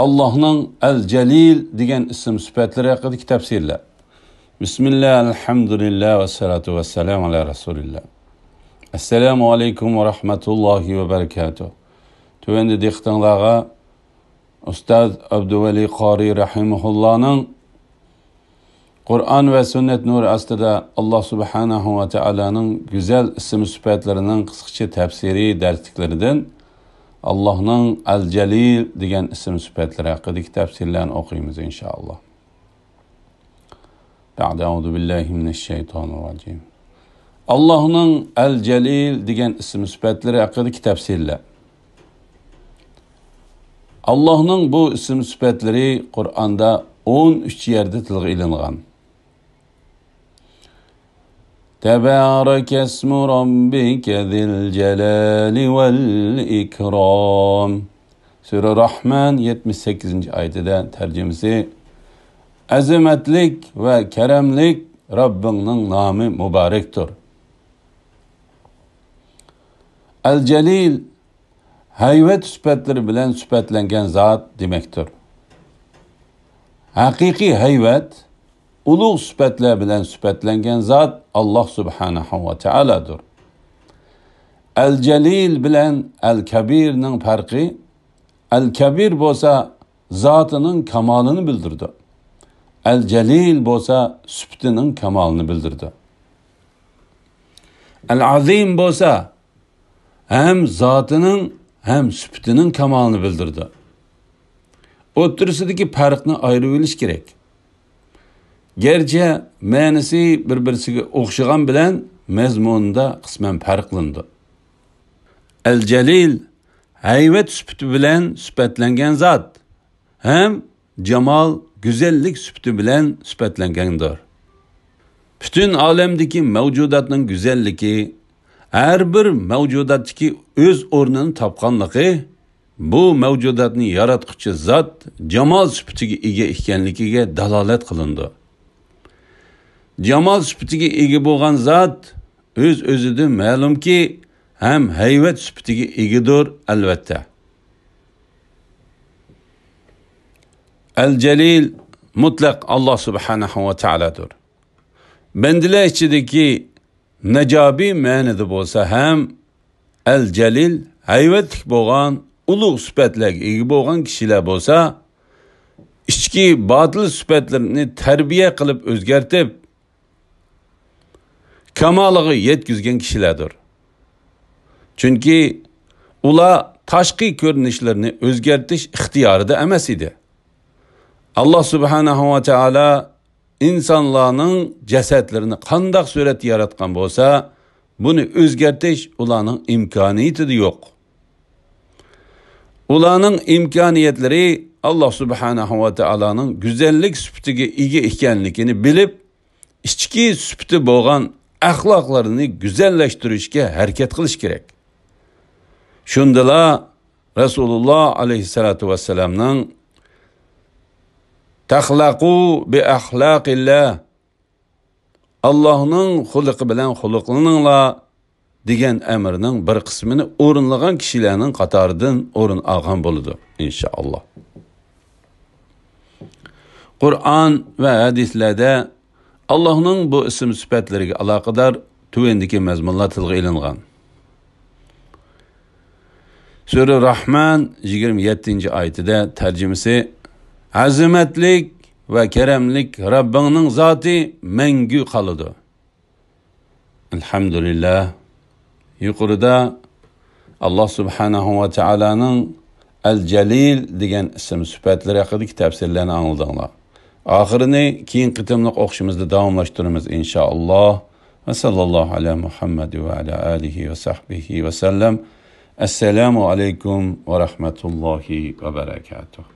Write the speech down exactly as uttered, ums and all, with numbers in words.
ئاللاھنىڭ ئەل جەلىل دېگەن ئىسىم سۈپەتلىرى ھەققىدىكى تەپسىرلەر. بىسمىللا، ئەلھەمدۇلىللا، ۋەسسالاتۇ ۋەسسالامۇ ئالا رەسۇلىللا. ئەسسالامۇ ئەلەيكۇم ۋە رەھمەتۇللاھى ۋە بەرىكاتۇھ. تۆۋەندە دىققىتىڭلارغا ئۇستاز ئابدۇۋەلى قارى رەھىمەھۇللانىڭ قۇرئان ۋە سۈننەت نۇرى ئاستىدا ئاللاھ سۇبھانەھۇ ۋە تائالانىڭ گۈزەل ئىسىم سۈپەتلىرىنىڭ قىسقىچە تەپسىرىي دەرسلىكلىرىدىن ئاللاھنىڭ ئەل جەلىل دېگەن ئىسىم سۈپەتلىرى ھەققىدىكى تەپسىرلەرنى ئوقۇيمىز، ئىنشائاللاھ. بەئدە، ئەئۇزۇ بىللاھى مىنەششەيتانىرراجىم. ئاللاھنىڭ ئەل جەلىل دېگەن ئىسىم سۈپەتلىرى ھەققىدىكى تەپسىرلەر. ئاللاھنىڭ بۇ ئىسىم سۈپەتلىرى قۇرئاندا ئون ئۈچ يەردە تىلغا ئېلىنغان. تەبارەكەسمۇ رەببىكە زىل جەلالى ۋەل ئىكرام. سۈرە راھمان يەتمىش سەككىزىنچى ئايىتىدە تەرجىمىسى، ئەزىمەتلىك ۋە كەرەملىك رەببىڭنىڭ نامى مۇبارەكتۇر. ئەل جەلىل ھەيۋەت سۈپەتلىرى بىلەن سۈپەتلەنگەن زات دېمەكتۇر. ھەقىقىي ھەيۋەت، ئۇلۇغ سۈپەتلەر بىلەن سۈپەتلەنگەن زات ئاللاھ سۇبھانەھۇ ۋە تائالادۇر. ئەل جەلىل بىلەن ئەل كەبىرنىڭ پەرقى، ئەل كەبىر بولسا زاتىنىڭ كامالىنى بىلدۈرىدۇ. ئەل جەلىل بولسا سۈپىتىنىڭ كامالىنى بىلدۈرىدۇ. ئەل ئازىم بولسا ھەم زاتىنىڭ، ھەم سۈپىتىنىڭ كامالىنى بىلدۈرىدۇ. ئوتتۇرىسىدىكى پەرقنى ئايرىۋېلىش كېرەك. گەرچە مەنىسى بىر-بىرسىگە ئوخشىغان بىلەن مەزمۇنىدا قىسمەن پەرقلىنىدۇ. ئەل جەلىل ھەيۋەت سۈپىتى بىلەن سۈپەتلەنگەن زات ھەم جامال، گۈزەللىك سۈپىتى بىلەن سۈپەتلەنگەندۇر. پۈتۈن ئالەمدىكى مەۋجۇداتنىڭ گۈزەللىكى، ھەر بىر مەۋجۇداتتىكى ئۆز ئورنىنى تاپقانلىقى، بۇ مەۋجۇداتنى ياراتقۇچى زات جامال سۈپىتىگە ئىگە ئىكەنلىكىگە دالالەت قىلىنىدۇ. جامال سۈپىتىگە ئىگە بولغان زات ئۆز-ئۆزىدىن مەلۇمكى، ھەم ھەيۋەت سۈپىتىگە ئىگىدۇر، ئەلۋەتتە. ئەل جەلىل مۇتلەق ئاللاھ سۇبھانەھۇ ۋە تائالادۇر. بەندىلەر ئىچىدىكى نەجابىي مەنىدە بولسا ھەم، ئەل جەلىل ھەيۋەتلىك بولغان، ئۇلۇغ سۈپەتلەرگە ئىگە بولغان كىشىلەر بولسا، ئىچكى باتىل سۈپەتلىرىنى تەربىيە قىلىپ ئۆزگەرتىپ، كامالىغا يەتكۈزگەن كىشىلەردۇر. چۈنكى ئۇلار تاشقى كۆرۈنۈشلىرىنى ئۆزگەرتىش ئىختىيارىدا ئەمەس ئىدى. ئاللاھ سۇبھانەھۇ ۋە تائالا ئىنسانلارنىڭ جەسەتلىرىنى قانداق سۈرەتتە ياراتقان بولسا، بۇنى ئۆزگەرتىش ئۇلارنىڭ ئىمكانىيىتىدە يوق. ئۇلارنىڭ ئىمكانىيەتلىرى ئاللاھ سۇبھانەھۇ ۋە تائالانىڭ گۈزەللىك سۈپىتىگە ئىگە ئىكەنلىكىنى بىلىپ، ئىچكى سۈپىتى بولغان ئەخلاقلىرىنى گۈزەللەشتۈرۈشكە ھەرىكەت قىلىش كېرەك. شۇندىلا رەسۇلۇللاھ ئەلەيھىسسالاتۇ ۋەسسالامنىڭ «تەخلەقۇ بىئەخلاقىللا»، ئاللاھنىڭ خۇلقى بىلەن خۇلقلىنىڭلار دېگەن ئەمرنىڭ بىر قىسمىنى ئورۇنلىغان كىشىلەرنىڭ قاتارىدىن ئورۇن ئالغان بولىدۇ، ئىنشائاللاھ. قۇرئان ۋە ھەدىسلەردە ئاللاھنىڭ بۇ ئىسىم سۈپەتلىرىگە ئالاقىدار تۆۋەندىكى مەزمۇنلار تىلغا ئېلىنغان. سۈرە راھمان يىگىرمە يەتتىنچى ئايىتىدە تەرجىمىسى، ئەزىمەتلىك ۋە كەرەملىك رەببىڭنىڭ زاتى مەڭگۈ قالىدۇ. ئەلھەمدۇلىللاھ. يۇقىرىدا ئاللاھ سۇبھانەھۇ ۋە تائالانىڭ ئەل جەلىل دېگەن ئىسىم سۈپەتلىرى ھەققىدىكى تەپسىرلەرنى ئاڭلىدىڭلار. ئاخىرىنى كېيىنكى قېتىملىق ئوقۇشىمىزدا داۋاملاشتۇرىمىز، ئىنشائاللاھ. ۋە ساللاللاھۇ ئەلا مۇھەممەد ۋە ئەلا ئالىھى ۋە سەھبىھى ۋە سەللەم. ئەسسالامۇ ئەلەيكۇم ۋە رەھمەتۇللاھى ۋە بەرەكاتۇھ.